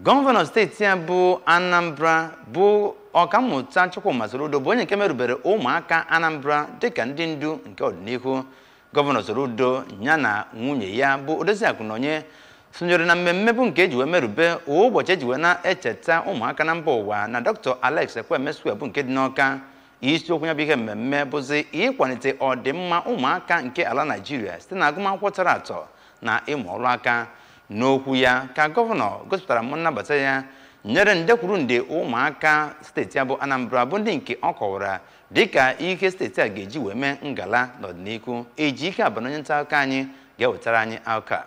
Gọvanọ steeti ya bụ Anambra bụ Ọkammụta Chukwuma Soludo bụ onye nke merubere ụmụaka Anambra dịka ndị ndu nke ọdịnihu. Gọvanọ Soludo ya na nwunye ya bụ Odoziakụ Nonye sonyere na mmemme bụ nke eji wee merube ụbọchị eji wee na-echeta ụmụaka na mba ụwa na Dr. Alex Ekwueme Square bụ nke dị n'Awka. Isiokwu ya bụ ihe mmemme bụzi ịkwalite ọdịmma ụmụaka nke ala Naịjirịa site na agụmakwụkwọ tọrọ atọ na ịmụ ọrụ aka. N'okwu ya ka gọvanọ gosipụtara m nnabata ya nyere nde kwuru nde ụmụaka steeti ya bụ Anambra bụ ndị nke ọ kọwara dịka ihe steeti a ga-eji wee mee ngala n'ọdịnihu. Eji ike abụ na onye nta akụkọ anyị ga-ewetara anyị akụkọ a.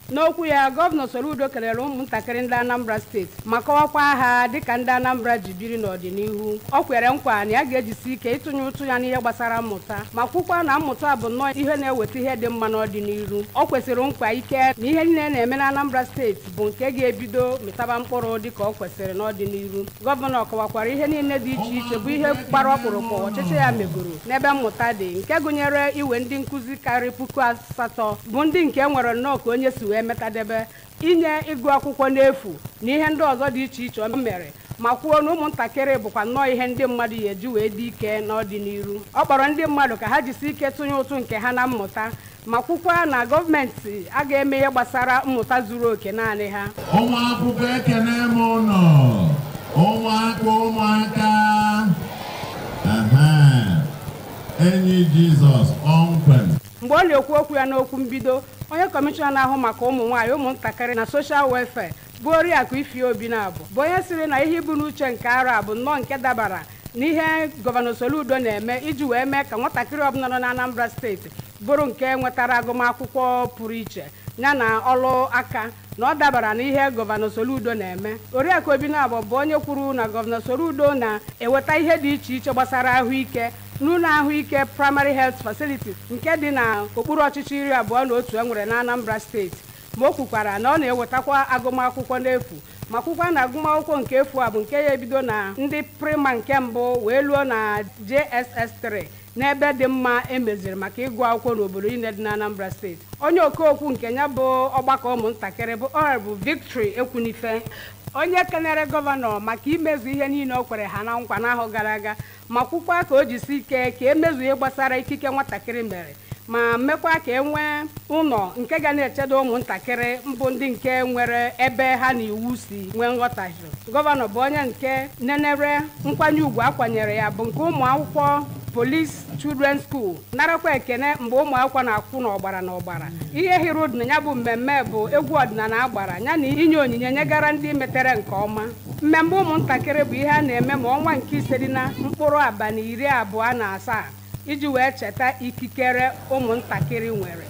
N'okwu ya, Gọvanọ Soludo kelere ụmụntakịrị ndị Anambra steeti ma kọwakwa ha dịka ndị Anambra ji biri n'ọdịnihu. Ọ kwere nkwa na ya ga-ejisi ike ịtụnye ụtụ ya n'ihe gbasara mmụta, ma kwukwa na mmụta bụ nnọọ ihe na-eweta ihe dị mma n'ọdịnihu. Ọ kwesịrị nkwa ike na ihe niile na-eme na Anambra steeti bụ nke ga-ebido mịtaba mkpụrụ dịka ọ kwesịrị n'ọdịnihu. Gọvanọ kọwakwara ihe niile dị iche iche bụ ihe gbara ọkpụrụkpụ ọchịchị ya megoro n'ebe mmụta dị, nke gụnyere iwe ndị nkụzi karịrị 8,000 bụ ndị nke nwere nnọọ ka onye si wee metadebe, inye ịgụ akwụkwọ n'efu na ihe ndị ọzọ dị iche iche o mere, ma kwuo na ụmụntakịrị bụkwa nnọọ ihe ndị mmadụ ya eji wee dị ike n'ọdịnihu. Ọ kpọrọ ndị mmadụ ka ha jisi ike tụnye ụtụ nke ha na mmụta, ma kwukwa na gọọmenti a ga-eme ihe gbasara mmụta zuru oke naanị ha. Ụmụ akwụkwọ, ekene m ụnụ. Ụmụaka, ụmụaka, enyi Jizọs kpọmkwem. Mgbe ọ na-ekwu okwu ya n'okwu mbido, onye kọmishọna na-ahụ maka ụmụ nwaanyị, ụmụntakịrị na soshal welfare bụ Oriakụ Ify Obinabo bụ onye sịrị na ihe ibu n'uche nke arọ a bụ nnọọ nke dabara n'ihe Gọvanọ Soludo na-eme iji wee mee ka nwatakịrị ọbụla nọ na Anambra steeti bụrụ nke nwetara agụmakwụkwọ pụrụ iche ya na ọrụ aka, na ọ dabara n'ihe Gọvanọ Soludo na-eme. Oriakụ Obinabo bụ onye kwuru na Gọvanọ Soludo na-eweta ihe dị iche iche gbasara ahụike n'ụlọ ahụike primary health facility nke dị na okpuru ọchịchị 21 e nwere na Anambra steeti. Ma o kwukwara na ọ na-ewetakwa agụmakwụkwọ n'efu, ma kwukwa na agụmakwụkwọ nke efu a bụ nke ya ebido na ndị prima nke mbụ wee luo na JSS3 n'ebe dị mma emeziri maka ịgụ akwụkwọ n'obodo niile dị na Anambra steeti. Onye okookwu nke ya bụ ọgbakọ ụmụntakịrị bụ Honorable Victory Ekwunife, onye kenere gọvanọ maka imezu ihe niile o kwere ha na nkwa n'ahụ gara aga, ma kwukwa ka o jisi ike ka emezu ihe gbasara ikike nwatakịrị mere, ma mekwa ka e nwee ụlọ nke ga na-echedo ụmụntakịrị mbụ ndị nke nwere ebe ha na iwu si nwee nghọtahie. Gọvanọ bụ onye nke nenere nkwanye ùgwù akwanyere ya bụ nke ụmụ akwụkwọ Police Children's School narakwa ekene mgbe ụmụ akwụkwọ na-akwụ n'ọgbara n'ọgbara. Ihe hiri ụdị na ya bụ mmemme bụ egwu ọdịnala agbara ya na inye onyinye nyegara ndị metere nke ọma. Mmemme ụmụntakịrị bụ ihe a na-eme ma ọnwa nke 5 dị na mkpụrụ abalị 27 iji wee cheta ikikere ụmụntakịrị nwere.